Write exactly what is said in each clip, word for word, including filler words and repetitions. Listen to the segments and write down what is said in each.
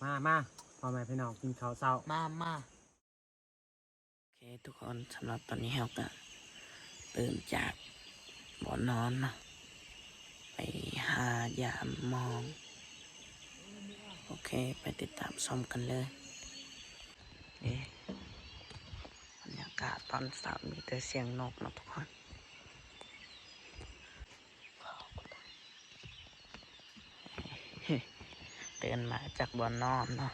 มามาพ่อแม่พี่น้องกินข้าวเช้า มามา โอเค ทุกคน สำหรับตอนนี้เราก็ตื่นจากบ่อนอนเนาะ ไปหายามมอง โอเค ไปติดตามชมกันเลย เอ๊ะ บรรยากาศตอนเช้ามีแต่เสียงนกเนาะทุกคน ตื่นมาจากบ่อนอนเนาะ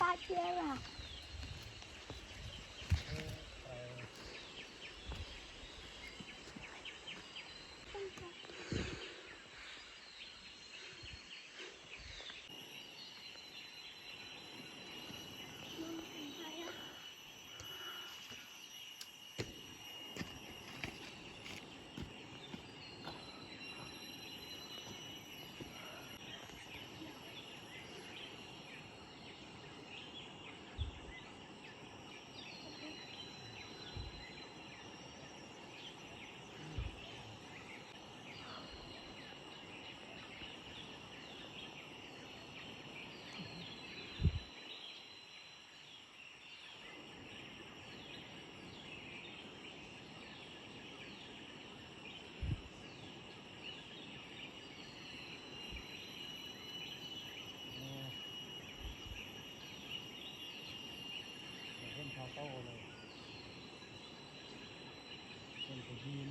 ปลาเชื่อล่ะ เห็นเขาโตเลย เป็นผู้หญิง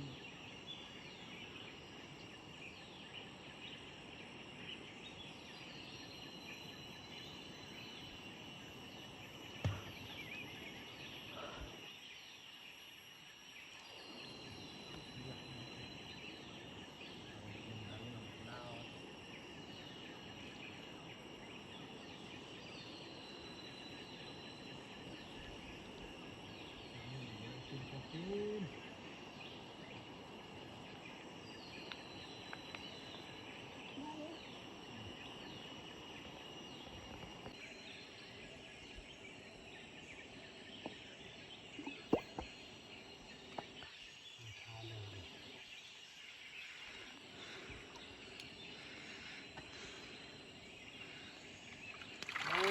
โอ้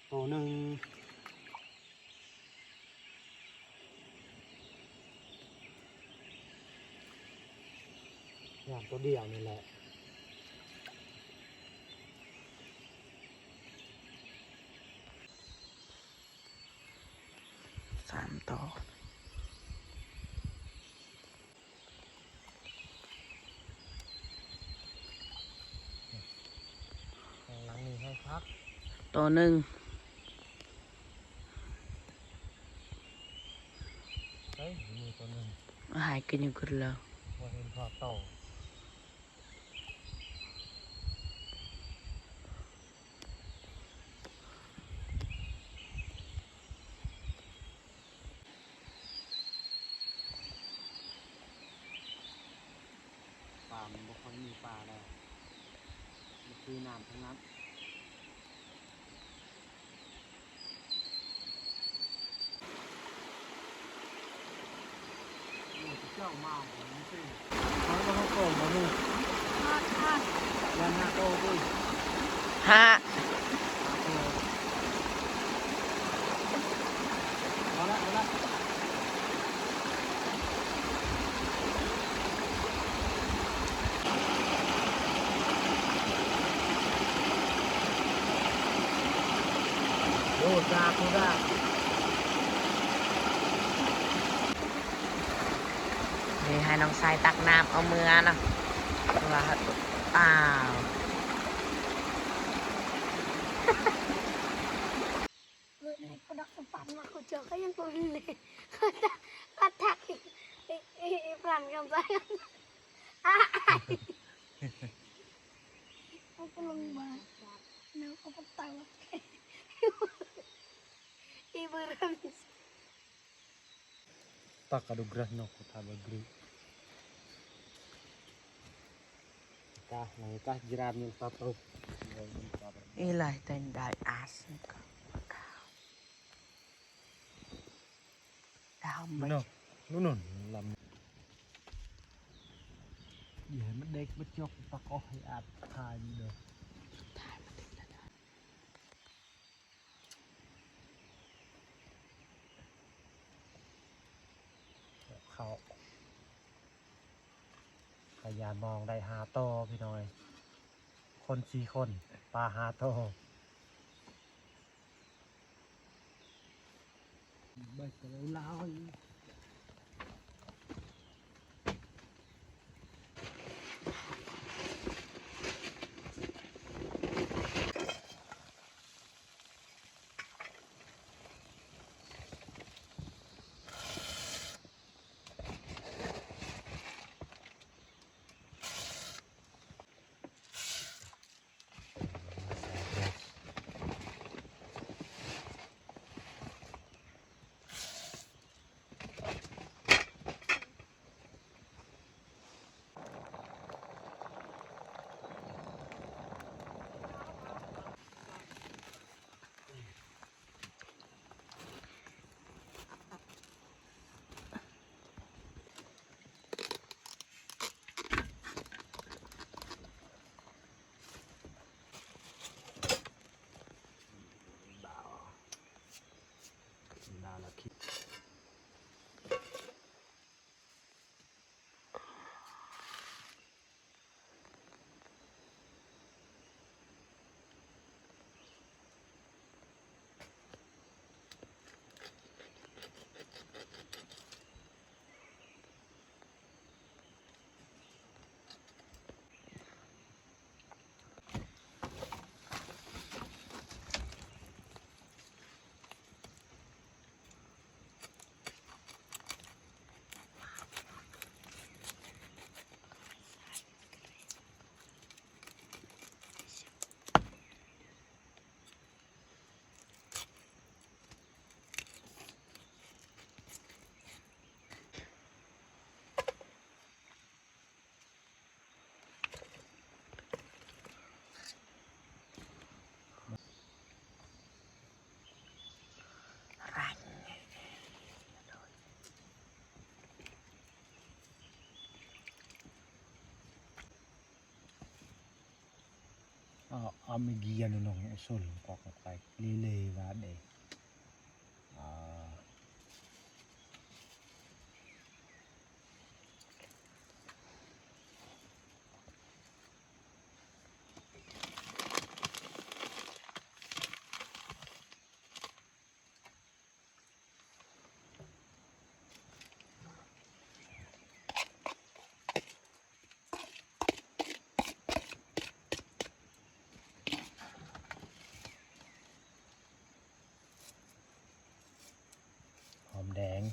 ตัวหนึ่ง อย่างตัวเดียวนี่แหละ สามตัว ข้างหลังนี่ให้พัก ตัวหนึ่ง เฮ้ย มีตัวหนึ่ง หายกันอยู่กันแล้ว ว่าเห็นพอโต ป่ามันบ่ค่อยมีปลาแล้ว มันคือน้ำทั้งนั้น โอ้ยเจ้ามาผมไม่ใช่ เขาก็เขาโกงมาลูก ยันหน้าโตด้วย ฮะ โอ้ ซาคุระ นี่ให้น้องชายตักน้ำเอาเมือเนาะ ว่า อ้าว เฮ้ย เขาดักสปันมา เขาเจอเขายังตัวนี้เลย เขาจะเขาทักอีก อีก อีก อีกปรันกันไป อ้าย เขาก็ลงมา แล้วเขาก็ตายว่า อีเบอร์รัน Pakadugrah no ko tabagri. Kah, nang kah jiran yang satu. Ilai ten dai asem ka. Daham bai. Nunun, lam. Iya, medek becok pakoh ya, apa gitu. Kau. ขยะมองได้ห้าโตพี่น้อย คนสี่คน ปลาห้าโต ใบกะเพราลาว A, amigian nung usul, kok kay lili wade. A. Hòm đen.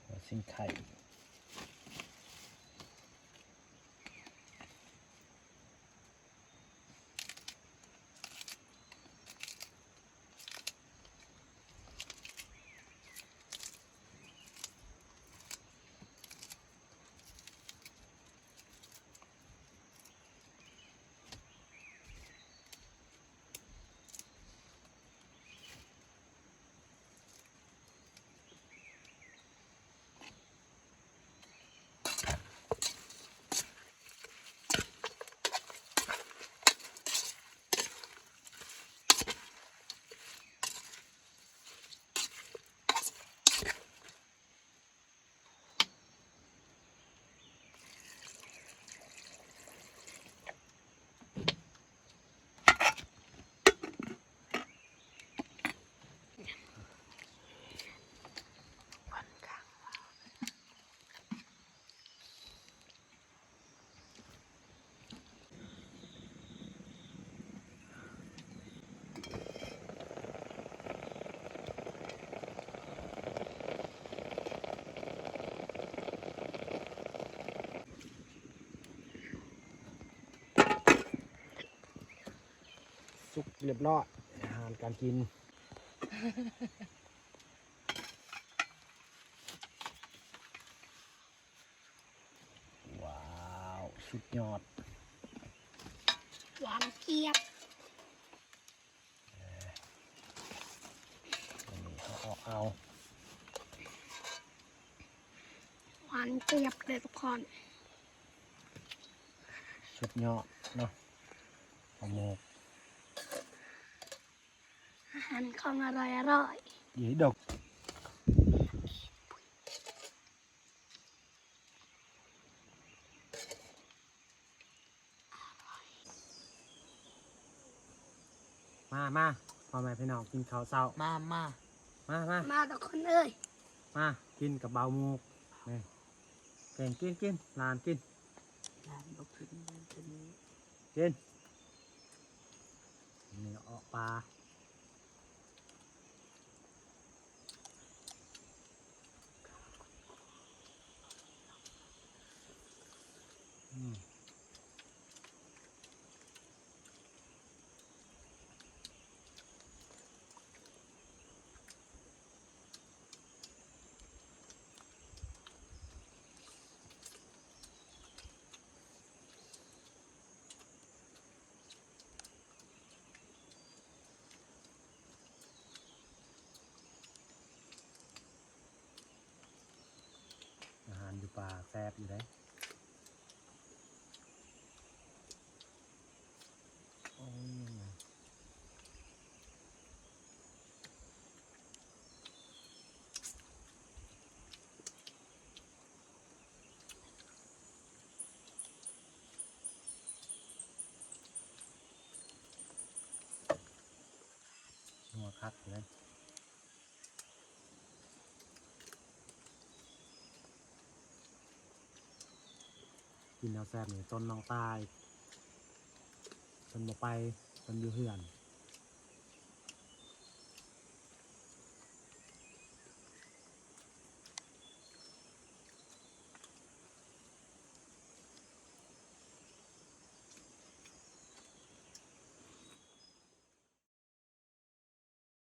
หัวซิ่งไข่ เรียบร้อย อาหารการกิน ว้าว สุดยอด หวานเจี๊ยบ อันนี้เขาเอาเอา หวานเจี๊ยบเลยทุกคน สุดยอดเนาะ เอาหมก อาหารของอร่อยอร่อย เดี๋ยวดอก มามาพ่อแม่พี่น้องกินข้าวเช้า มามา มามา มาทุกคนเอ้ย มากินกับเบาหมกนี่เก่งกินกินหลานกิน หลานบอกกินมันจะมี กิน นี่ออกปลา อืม อาหารอยู่ป่าแซ่บอยู่เลยโอ้ย นัวคักเลย กินแนวแซ่บนี่ต้นน้องตาย ต้นบ่ไป ต้นอยู่เฮือน